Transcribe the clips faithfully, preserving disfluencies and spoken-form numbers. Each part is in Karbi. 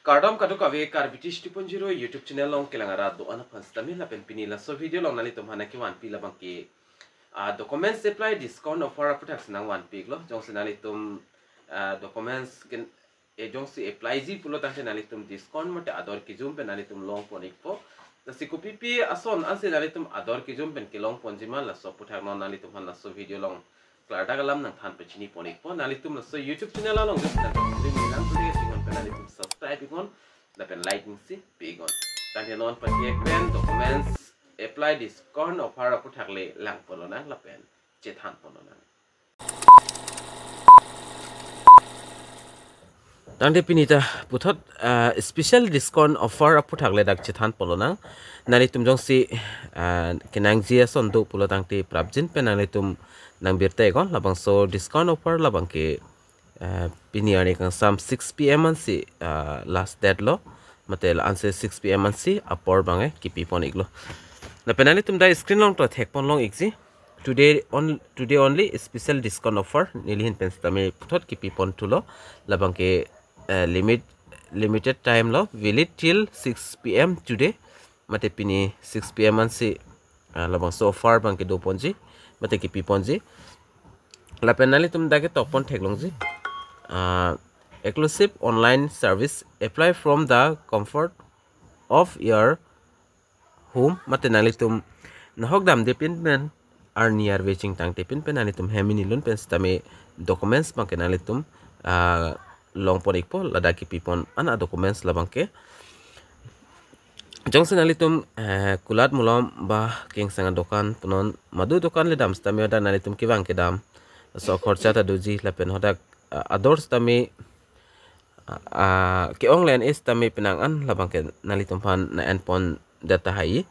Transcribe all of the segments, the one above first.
Kardom kadokave Karbi Tish two point zero YouTube channel along kelang arat do-an aphan sitame lapen pini laso video along nanglitum aphan nangkevanpi labangke, ah, documents apply discount offer aputhak si nangvanpi iklo. Jongsi nanglitum, ah, documents ken, eh, jongsi applyji pulo tangte nanglitum discount mate ador kejum pen nanglitum longpon ikpo. Lasi kopipi ason ansi nanglitum ador kejum pen kelongponjima, laso aputhak non nanglitum aphan laso video along klardak alam nangthan pachinipon ikpo. Nanglitum laso YouTube channel along just nang kali nilang kali ikon pen nanglitum subscribe ikon lapen like ning si pi ikon. Tangte non pachek pen documents apply discount offer aputhak le langponlonang lapen chethanponlonang. Tangte pini ta puthot, ah, special discount offer aputhak le dak chethanponlonang. Nanglitum jongsi, ah, kenangji ason do pulo tangte prapjin pen nanglitum nangbirta ikon, labangso discount offer labangke, ah, pini arni kangsam six P M ansi, ah, last date lo, mate la-ansi six P M ansi apor abang kepipon iklo. Lapen nanglitum dak screen along ta thekponlong ikji. Today on, today only special discount offer neli ahin pen sitame puthot kepipon thulo. Labangke, eh, limit, limited time lo, valid till six P M today. Mate pini six P M ansi, ah, labangso offer abangke doponji mate kepiponji. Lapen nanglitum dak ketokpon theklongji. Ah, exclusive online service, apply from the comfort of your home, mate nanglitum nahok damde pin pen, arni arve chingtangte pin pen nanglitum hem inilun pen sitame documents abangke nanglitum, ah, longpon ikpo, ladak kepipon an a-documents labangke. Jongsi nanglitum, eh, kulat mulom ba kengsang adokan punon madu dokan le dam sitame hadak nanglitum kevang kedam, laso akhorcha ta doji lapen hadak, ah, ador sitame, ah, ke-ong le-en sitame penang an labangke nanglitum aphan nang-enpon det tahai.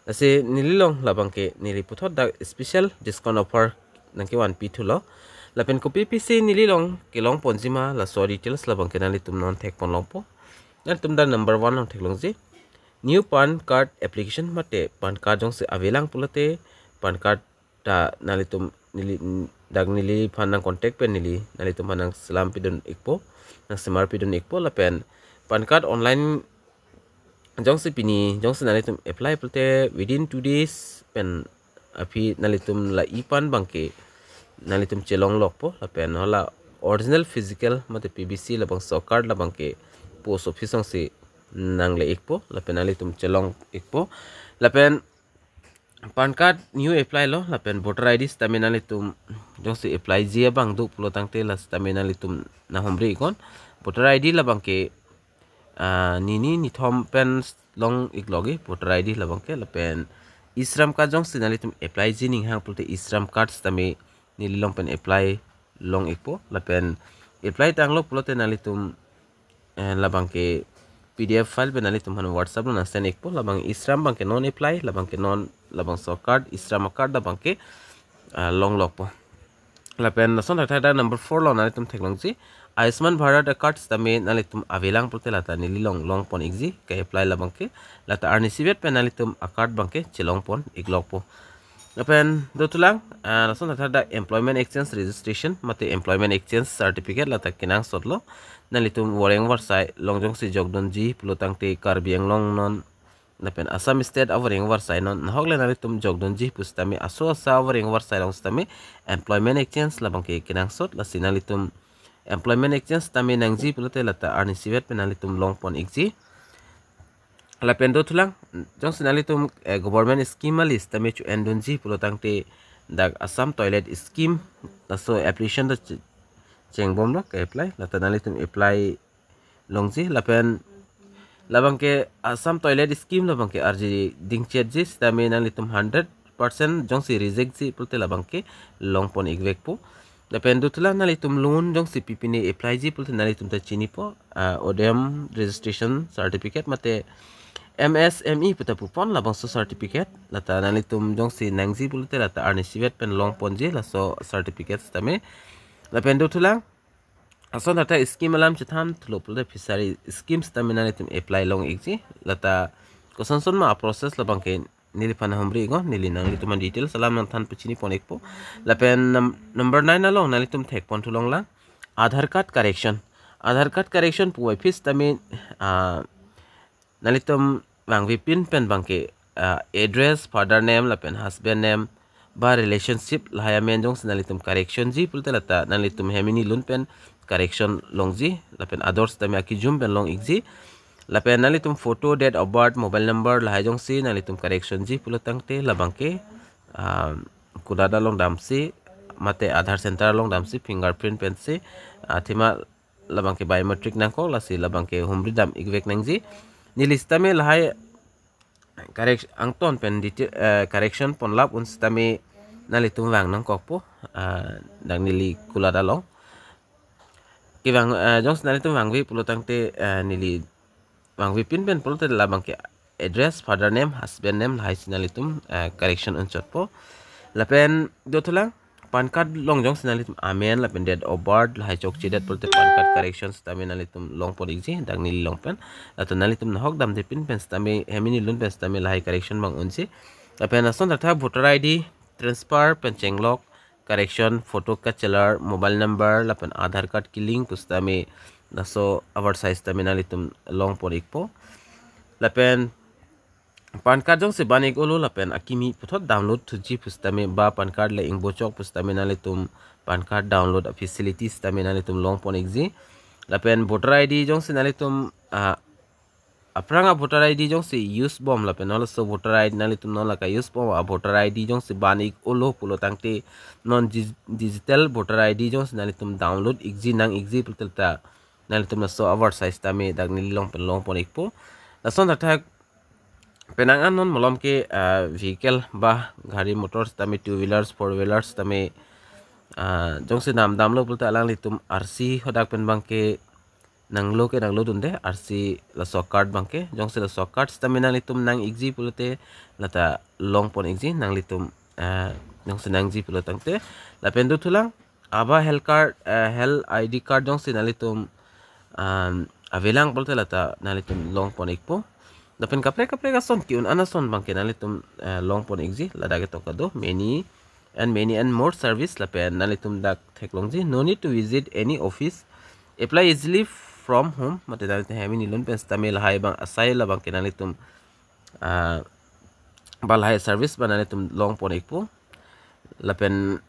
Lasi neli along labangke neli puthot dak special discount offer nangkevanpi thulo. Lapen kopipisi neli along kelongponjima laso details labangke nanglitum non thekponlongpo. Nanglitum dak number one along theklongji. New PAN card application mate PAN card jongsi avelang pulote PAN card ta nanglitum neli, dak neliphan nang contact pen neli nanglitum aphan nangselam pidun ikpo, nangsemar pidun ikpo. Lapen PAN card online jongsi pini jongsi nanglitum apply pulote within two days pen aphi nanglitum la e-PAN abangke nanglitum chelonglokpo. Lapen hala original physical mate P V C labangso card labangke post office alongsi nangle ikpo lapen nanglitum chelong ikpo. Lapen PAN card new apply lo lapen voter I D sitame nanglitum jongsi applyji abang do pulo tangte la sitame nanglitum nanghumri ikon. Voter I D labangke, ah, nini nithom pen long iklogi voter I D labangke. Lapen e-Shram card jongsi nanglitum applyji ninghang pulote e-Shram card sitame neli along pen apply long ikpo. Lapen apply tanglo pulote nanglitum, eh, labangke P D F file pen nanglitum aphan WhatsApp along nang send ikpo. Labang e-Shram abangke non apply, labangke non labangso card, e-Shram card abangke, ah, longlokpo. Lapen lason thakthak dak number four along nanglitum theklongji. Ayushman Bharat card sitame nanglitum avelang pulote lata neli along longpon ikji ke-apply labangke. Lata arnisi vet pen nanglitum a-card abangke chelongpon iklokpo. Lapen dothulang, ah, lason thakthak dak employment exchange registration mate employment exchange certificate lata kenangsotlo. Nanglitum voreng varsai along jongsi jokdunji pulo tangte Karbi Anglong non lapen Assam State avoreng varsai non nahok le nanglitum jokdunji pusitame aso asa avoreng varsai along sitame employment exchange labangke kenangsot. Lasi nanglitum employment exchange sitame nangji pulote lata arnisi vet pen nanglitum longpon ikji. Lapen dothulang, jongsi nanglitum, eh, government scheme a-list sitame cho-endunji pulo tangte dak Assam Toilet Scheme laso application ta che-, chengbomlo ke-apply, lata nanglitum apply longji. Lapen labangke Assam Toilet Scheme labangke arje dingchetji sitame nanglitum hundred percent jongsi rejectji pulote labangke longpon ikvekpo. Lapen dothulang nanglitum loan jongsi pipine applyji pulote nanglitum ta chinipo, ah, odem registration certificate mate M S M E puta pupon labangso certificate. Lata nanglitum jongsi nangji pulote lata arnisi vet pen longponji laso certificate sitame. Lapen dothulang, lason thakthak scheme alam chethan thulo pulote fishery scheme sitame nanglitum apply long ikji. Lata kosonson ma a-process labangke neliphan humri iknon, neli nanglitum aphan details alam nangthan pachinipon ikpo. Lapen num-, number nine along nanglitum thekpon thulonglang. Aadhaar card correction. Aadhaar card correction puvoiphit sitame, ah, nanglitum vangvepin pen abangke, ah, address, father name lapen husband name ba relationship lahai amen jongsi nanglitum correction ji pulote lata nanglitum hem hini lun pen correction longji lapen ador sitame akijum pen long-ikji. Lapen nanglitum photo, date of birth, mobile number lahai jongsi nanglitum correction ji pulo tangte labangke, ah, kulat along damsi mate Aadhaar center along damsi fingerprint pensi, ah, athema labangke biometric nangkok, lasi labangke humri dam-ikvek nangji. Neli sitame lahai correct-, angton pen detail, eh, correction ponlap un sitame nanglitum vang nangkokpo, ah, dak neli kulat along. Kevang, eh, jongsi nanglitum vangve pulo tangte, eh, neli vangvepin pen pulote labangke address, father name, husband name lahai si nanglitum, eh, correction unchotpo. Lapen dothulang, PAN card along jongsi nanglitum amen lapen date of birth lahai chokchedet pulote PAN card correction sitame nanglitum longpon-ikji, dak neli along pen. Latum nanglitum nahok damdepin pen sitame hem hini lun pen sitame lahai correction abang unji. Lapen lason thakthe voter I D transfer pen chenglok, correction, photo kachelar, mobile number lapen Aadhaar card ke-link pusitame laso avarsai sitame nanglitum longpon-ikpo. Lapen PAN card jongsi ban-ik-olo lapen akimi puthot download thuji pusitame ba PAN card le ingbochok pusitame nanglitum PAN card download a-facility sitame nanglitum longpon-ikji. Lapen voter I D jongsi nanglitum, ah, aphrang a-voter I D jongsi use bom lapen non laso voter I D nanglitum non la ka-use bom a-voter I D jongsi ban-ik-olo pulo tangte non dig-, digital voter I D jongsi nanglitum download-ikji nang-ikji pulote lata nanglitum laso avarsai sitame dak neli along pen longpon-ikpo. Lason thakthe penang an non malom ke, ah, vehicle ba gari motor sitame two wheelers, four wheelers sitame, ah, jongsi namdamlo pulote alanglitum R C hadak pen abangke nanglo ke nanglodunde, R C laso card abangke, jongsi laso card sitame nanglitum nang-ikji pulote lata longpon-ikji nanglitum, ah, jongsi nangji pulo tangte. Lapen dothulang, ABHA health card, eh, health I D card jongsi nanglitum, um, avelang pulote lata nanglitum longpon-ikpo. Lapen kaprek kaprek ason ke-un an ason abangke nanglitum, eh, longpon-ikji, ladak ketok kedo, many and many and more service lapen nanglitum dak theklongji, no need to visit any office, apply easily from home, mate nanglitum hem hini lun pen sitame lahai abang asai labangke nanglitum, ah, ba lahai service abang nanglitum longpon-ikpo. Lapen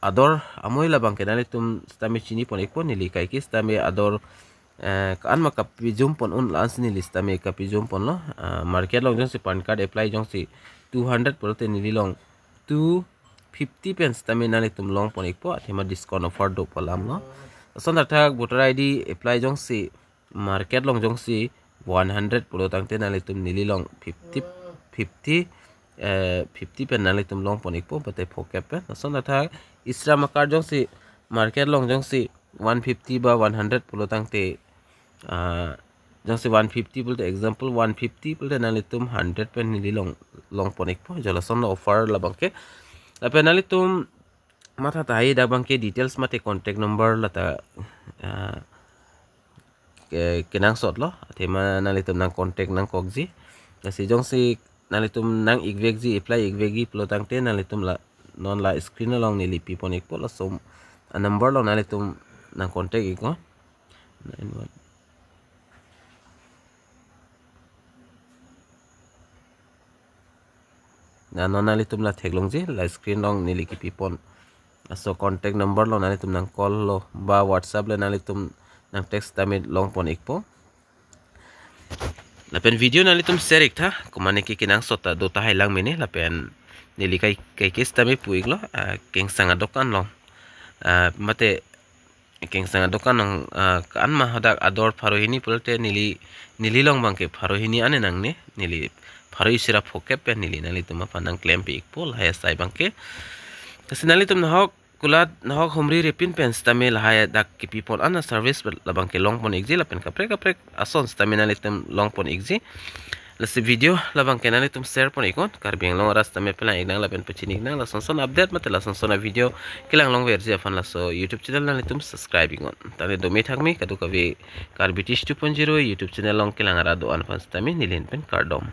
ador amoi labangke nanglitum sitame chinipon-ikpo, neli kaike sitame ador, eh, ko-an ma kapijum pon un la-ansi neli sitame kapijum ponlo. Ah, market along jongsi PAN card apply jongsi two hundred pulote neli along two fifty pen sitame nanglitum longpon-ikpo, athema discount offer do pu alamlo. Lason thakthe voter I D apply jongsi market along jongsi one hundred pulo tangte nanglitum neli along fifty, fifty, eh, fifty pen nanglitum longpon-ikpo, mate phokep pen. Lason thakthe e-Shram card jongsi market along jongsi one fifty ba one hundred pulo tangte, ah, jongsi one fifty pulote, example one fifty pulote nanglitum hundred pen neli along longpon-ikpo, jo lasonlo offer labangke. Lapen nanglitum matha tahai dak abangke details mate contact number lata, ah, ke-, kenangsotlo, athema nanglitum nang contact nangkokji. Lasi jongsi nanglitum nang-ikvekji, apply-ikvekji pulo tangte nanglitum la non la screen along neli pipon-ikpo, laso a-number along nanglitum nang contact-iknon. Nine one. Na non nanglitum la theklongji, la screen along neli kipipon. Laso contact number along nanglitum nang call lo, ba WhatsApp le nanglitum nang text sitame longpon-ikpo. Lapen video nanglitum share-iktha, komatne ke kenangsot ta do tahai lang mene, lapen neli kai, kaike sitame pu-iklo, ah, kengsang adokan along. Ah, mate kengsang adokan along, ah, ko-an ma hadak ador pharo hini pulote neli, neli along abangke pharo hini ane nangne, neli pharo isi ra phokep pen neli nanglitum aphan nang klempi-ikpo lahai asai abangke. Lasi nanglitum nahok kulat nahok humri repin pen sitame lahai dak kipipon an a-service labangke longpon-ikji lapen kaprek kaprek ason sitame nanglitum longpon-ikji. Lasi video labangke nanglitum share pon-iknon, Karbi Anglong arat sitame pelang-iknang lapen pachini-iknang, lasonson update mate lasonson a-video kelang longverji aphan laso YouTube channel nanglitum subscribe-iknon. Tangte dome thakme kadokave Karbi Tish two point zero YouTube channel along kelang arat do-an aphan sitame neli ahin pen kardom.